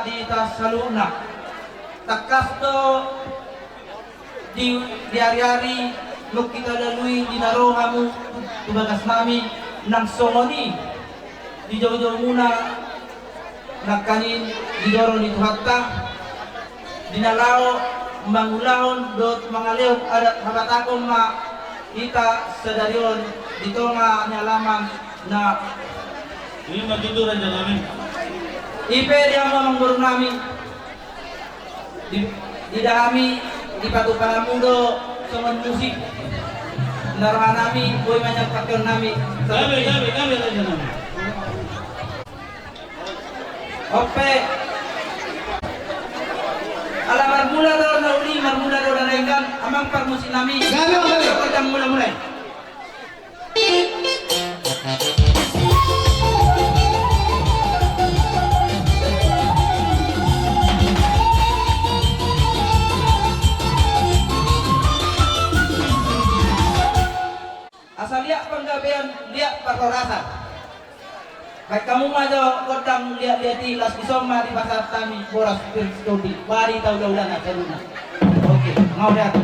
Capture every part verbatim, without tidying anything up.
Hita saluhutna. Tangkas do di, di ari-ari nunga hita lalui di na ro hamu tu bagas nami nang songon i di jou-jou muna nangkaning didorong ni Tuhanta di na laho mangulahon dohot mangalehon adat habatahon ma hita sadari on di tonga ni alaman na. I ma tutu raja nami. I pe di hamu amangboru nami. Di, di hami dipatupa hamu do songon musik. Na roha nami boi manjak pakeon nami. Gabe, gabe, gabe raja nami. Ope. Ala marmula do na uli, marmula do na denggan, amang parmusik nami. Gabe, gabe. Gondang mula-mula i. Asa liat panggabean, liat parhorasan. Baen hamu ma jo gondang liat-liat i, laos dison ma dipasahat hami boras pir sitoti, bari taula-ula na saluhutna. Oke, mauliate.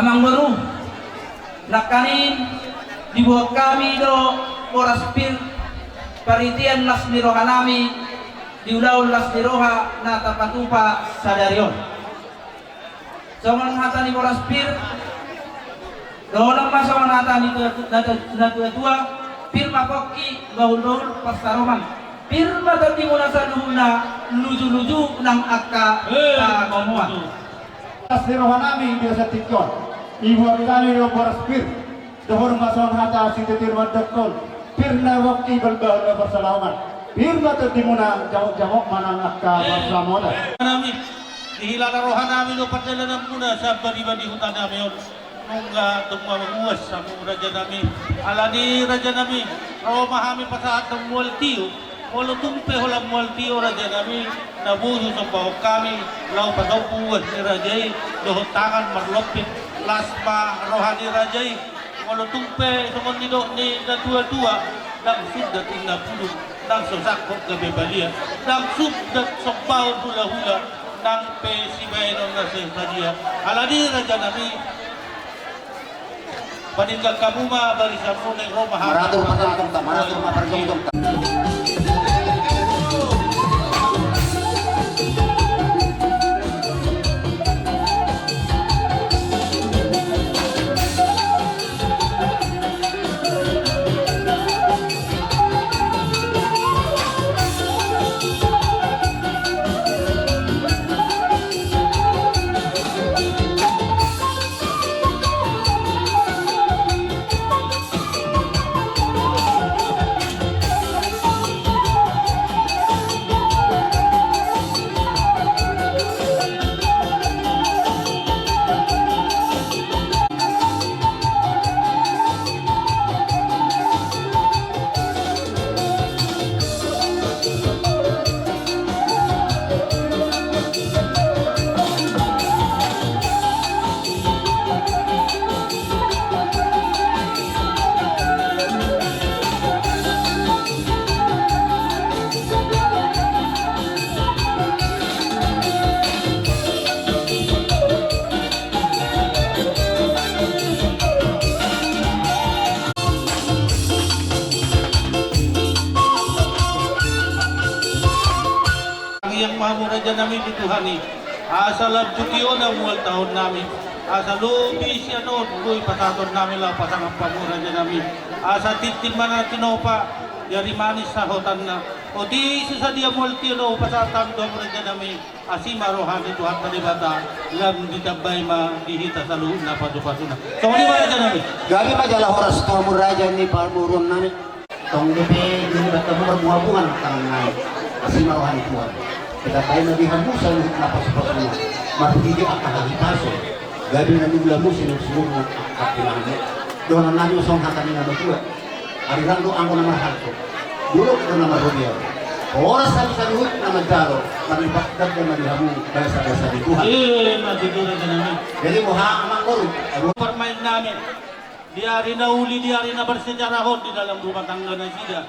Amangboru, nangkaning diboan hami do boras pir Paritian las ni rohanami, di ulaon las ni roha na tapatupa sadari on. Songon hata ni boras pir, dohonon ma songon hata ni tua-, na tua-, na tua-tua, pir ma pongki, bahul-bahul pansamotan. Pir ma tondimuna saluhutna, luju-luju nang angka, eh, pangomoan. Las ni rohanami di tingki on, dibuat hami do boras pir. Dohot ma songon hata sititir mandokkon, pir na pongki bahul-bahul pansamotan. Pir ma tondimuna, jangkon-jangkon ma nang angka pansamotan. Nami, dihilala rohanami do pardalananmuna sian bariba di hutanami on. Nunga tung mamuas hamu rajanami. Alani rajanami, ro ma hami pasahathon mual tio. Molo tung pe holan mual tio rajanami, na boi husombahon hami, laho pasombu uas ni raja i, dohot tangan marlompit, las ma roha ni raja i. Molo tung pe songon nidok ni na tua-tua, ndang sundat inna pudun, ndang so sangkot gabe balian, ndang sundat sombahon hula-hula, nang pe sibahenon na sai sadia. Alani rajanami, padenggan hamu ma barisanmu, naeng ro ma hami. Maratur ma parjongjongonta, maratur ma parjongjongonta. Tangiang ma hamu rajanami di Tuhan i, asa lam tu tiona mual taonnami, asa lobi sian on boi pasahatonnami laho pasangap hamu rajanami, asa tintin ma na tinopa, di ari manis sahotanna. Oti so sadia mual tio na hupasahat hami tu hamu rajanami, asi ma roha ni Tuhanta Debata, lam ditambai ma di hita saluhutna pasu-pasuna. Songon i ma rajanami. Gabe ma jala horas tu hamu raja ni pamoruonnami. Tong dope di Debata marbunga-bunga tangannami. Asi ma roha ni Tuhan. Ditambai ma di hamu saluhutna pasu-pasuna. Marhite angka hahipason. Gabe na niula muse na sumurna angka tulang. Dohononnami songon hata ni na matua. Arirang do anggo na marhalto, dolok do na marrobean. Horas hami saluhut na manjalo, marlipat ganda ma di hamu basa-basa ni Tuhan. Ima tutu rajanami. Jadi boha amang boru? Parmaennami di ari na uli, di ari na bersejarah on di dalam rumah tangga nasida,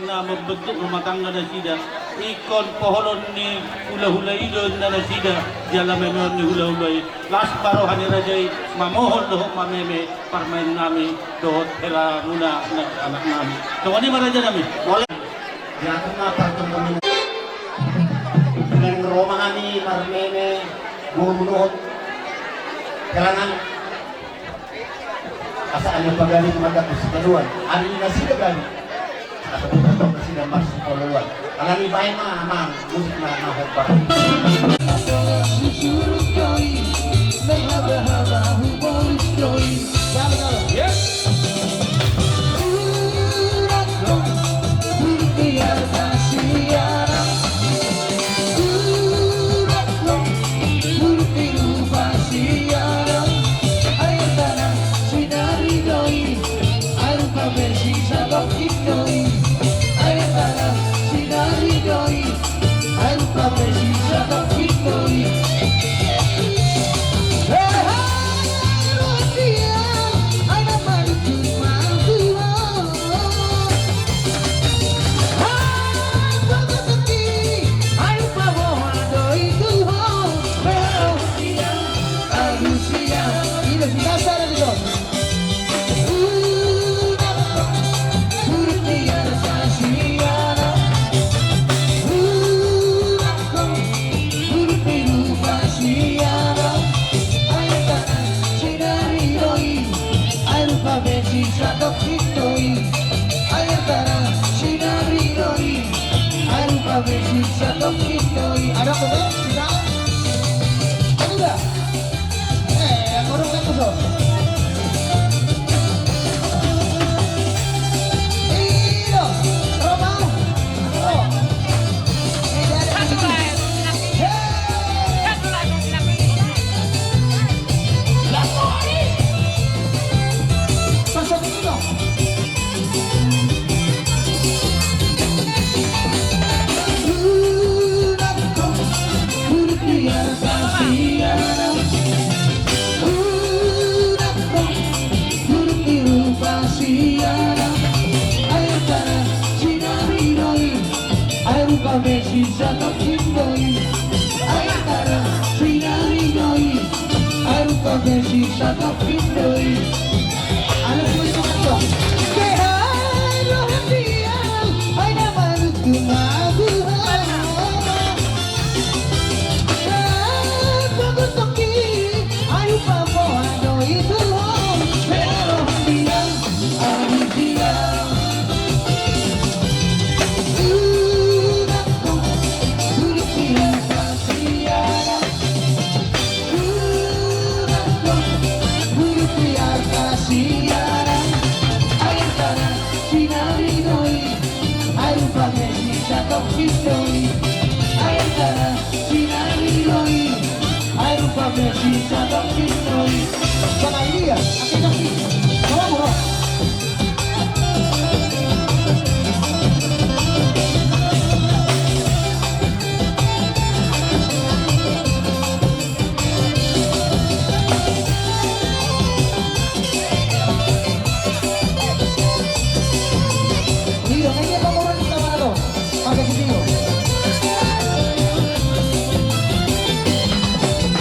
na membentuk rumah tangga nasida. Ingkon poholon ni hula-hula i do inna nasida, jala memeon ni hula-hula i. Las ma roha ni raja i, mamohon dohot mameme, parmaennami, dohot helamuna nang anaknami. Songon i ma rajanami. Mauliate. Diatur ma partondion. Dengan ro ma hami marmeme, boru dohot helanami. Asa ane pagari mandapot sitadoan, ari ni nasida gari. Asa bukan nasida marsipoloan. Alani baen ma amang, musik na na hombar. Adong dope sisa? Aduh dah. Eh, yang kodok kan tuh. Iyo, Roma. Oh. Eh, dia ada di sini. Hei. Masuk dulu dong. Ai rupa me sisa tongkin do i. Ai tara sinari do i. Ai rupa me sisa tongkin do i. Anak gue itu kan dong. Kehai lo hatian, ai nama lutu mabu. Ai rupa mo ano itu. Kehai lo hatian. Sinari do i, ai rupa me sisa tongkin do i. Bang, ai dia, ate tongkin. Bawa, bawa. Iya, kayaknya pamoran kita mana tuh? Pakai video.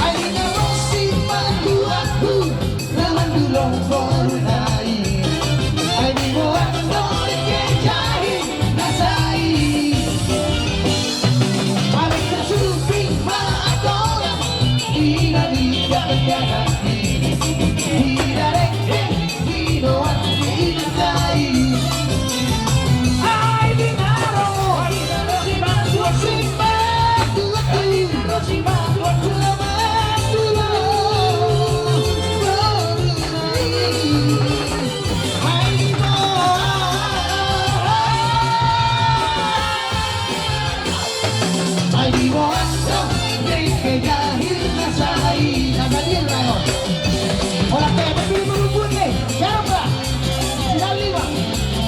Ai na ro si paduahu na mandulong boru nai. Ai di boan do dengke jahi na sai. Ai na supi ma atoran ina di jaga-jaga. Ina dengke. Ai di boan do dengke jahi na sai. Na badir na on. Ola pe, tapi lima ribu nih. Siap, Pak? Siap, lima.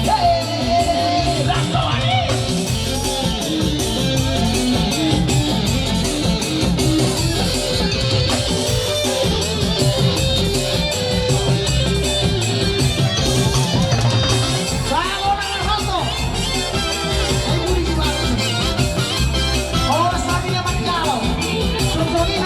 Hei, langsung aja. Bangun, Arhanto. Ai budi si Batu. Ora sani na manjalo. Sosoni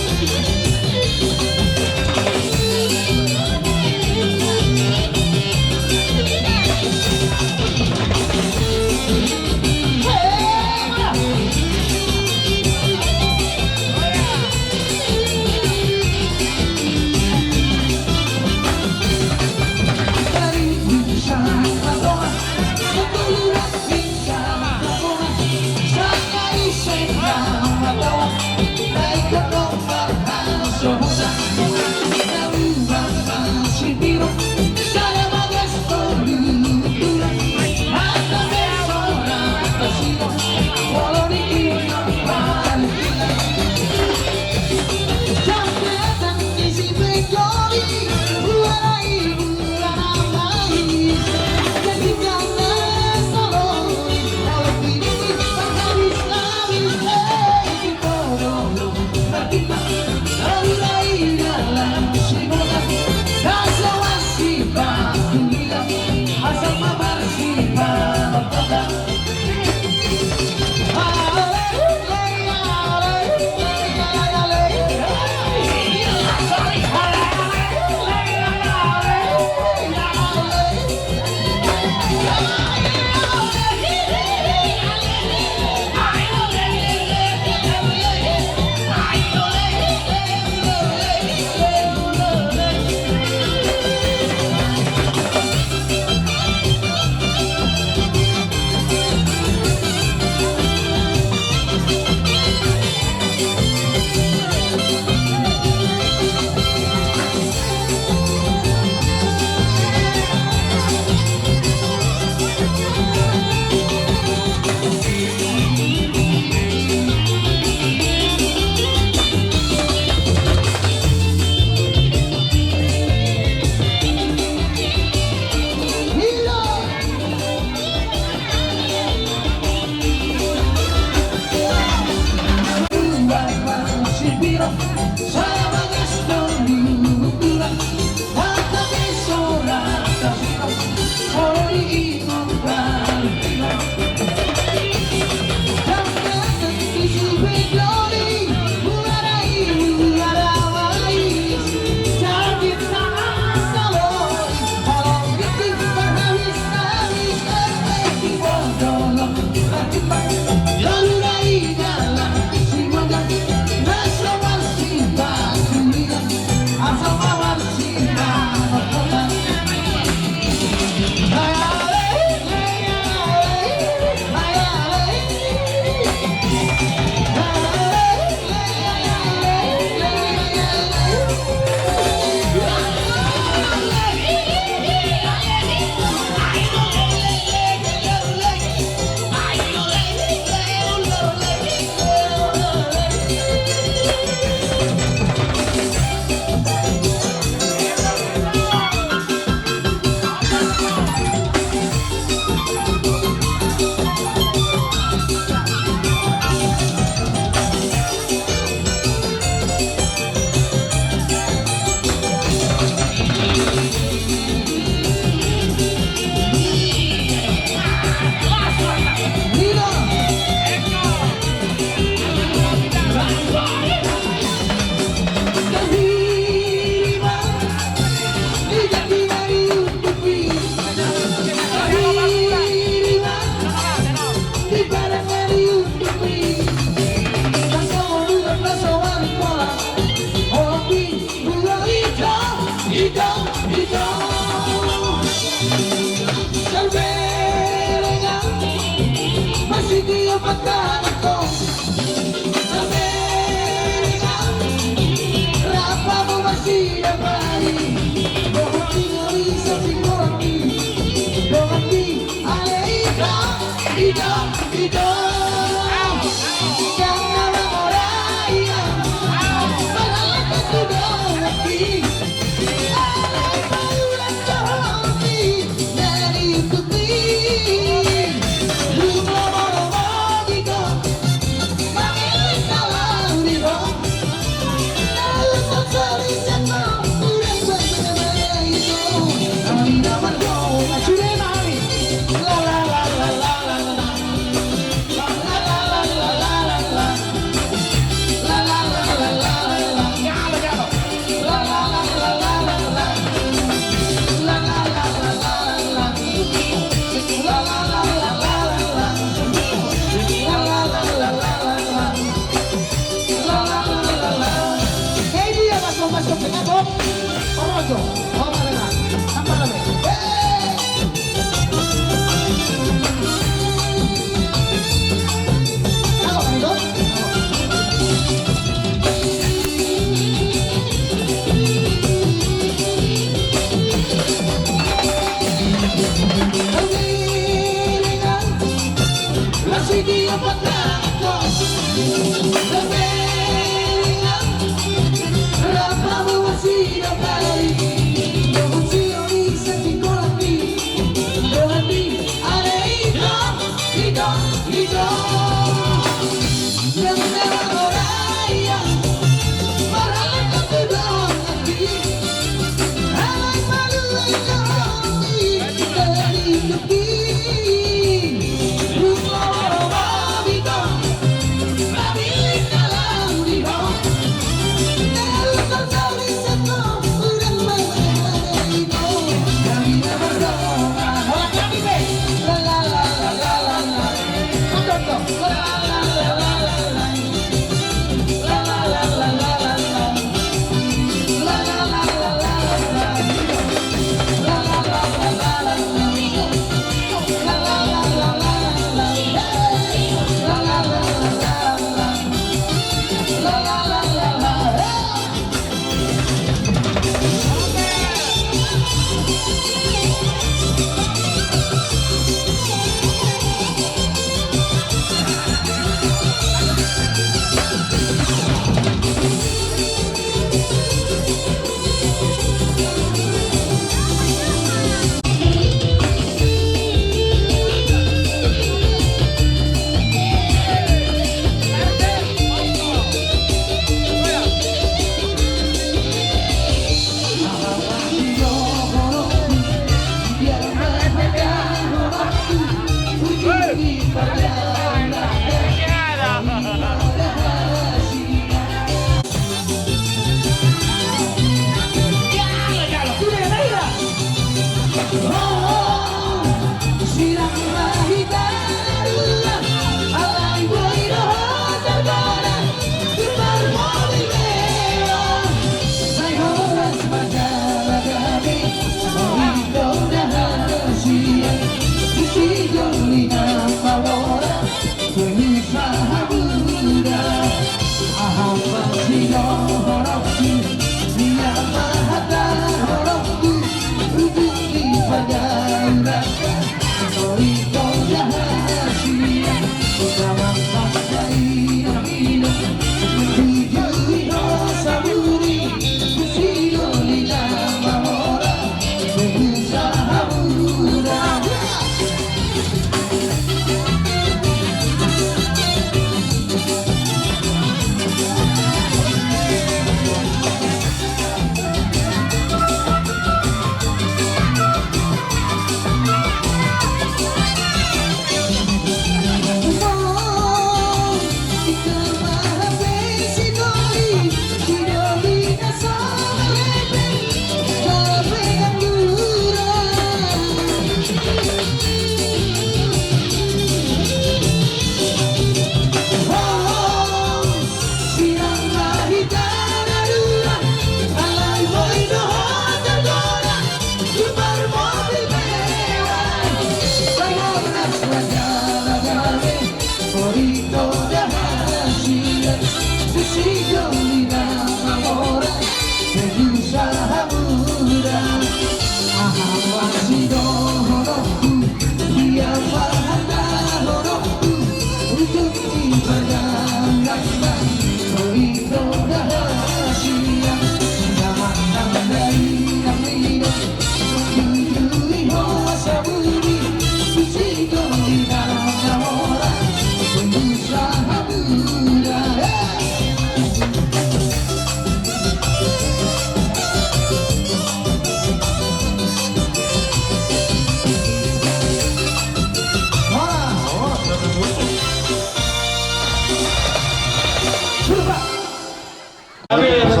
Asa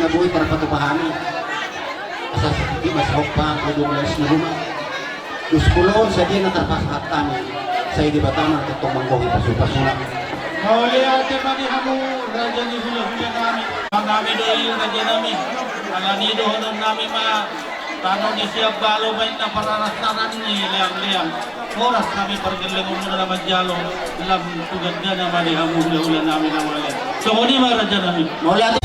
na boi tarpatupa hami. Asa sititi ma sahompa, dua belas ni ruma. Dos pulu on sadia na tarpasahat hami. Sai Debata ma na tongtong manggohi pasupasuna. Mauliate ma di hamu raja ni hulahula nami. Nami do i raja nami. Alani dohonon nami ma, tano ni Siambalo ma inna pararasaran ni leangleang. Horas hami pargellengonmuna na manjalo, lam tu gandana ma di hamu hulahula nami na mauliate. Songon i ma raja nami. Mauliate.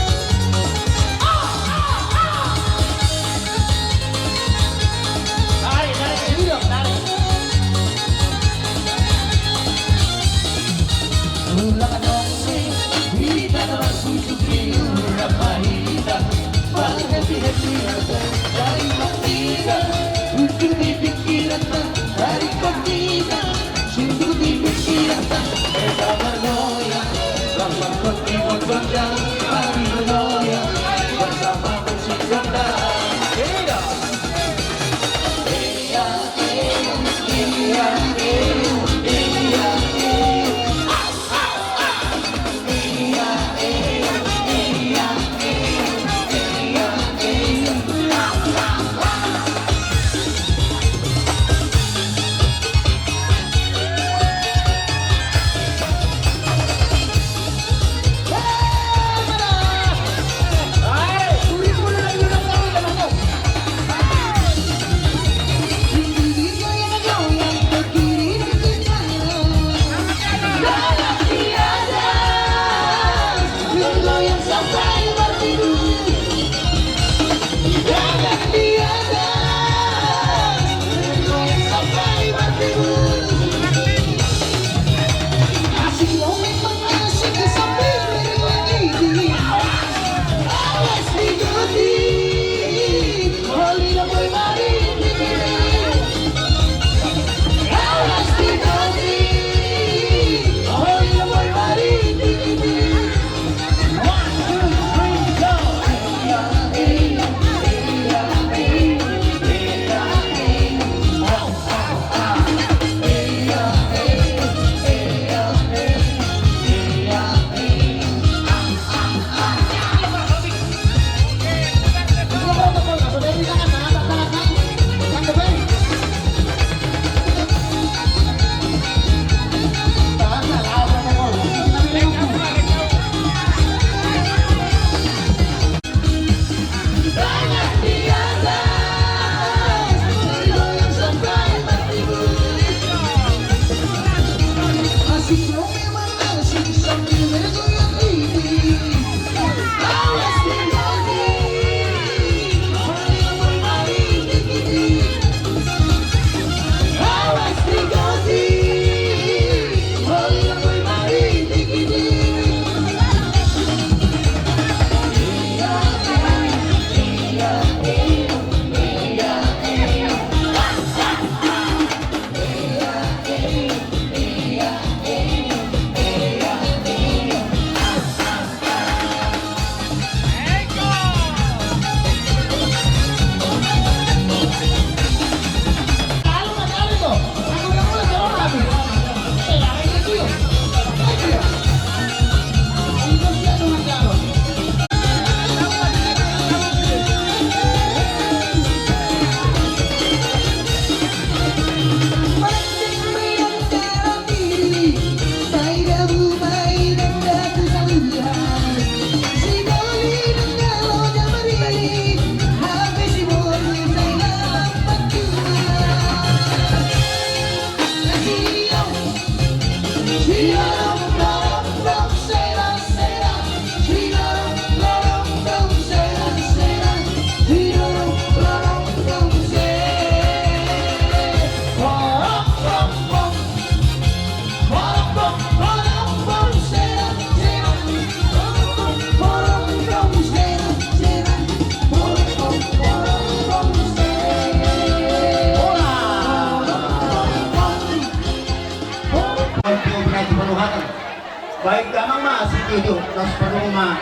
Baik, damang ma sitio, laos padomu ma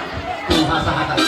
tu hasahatan.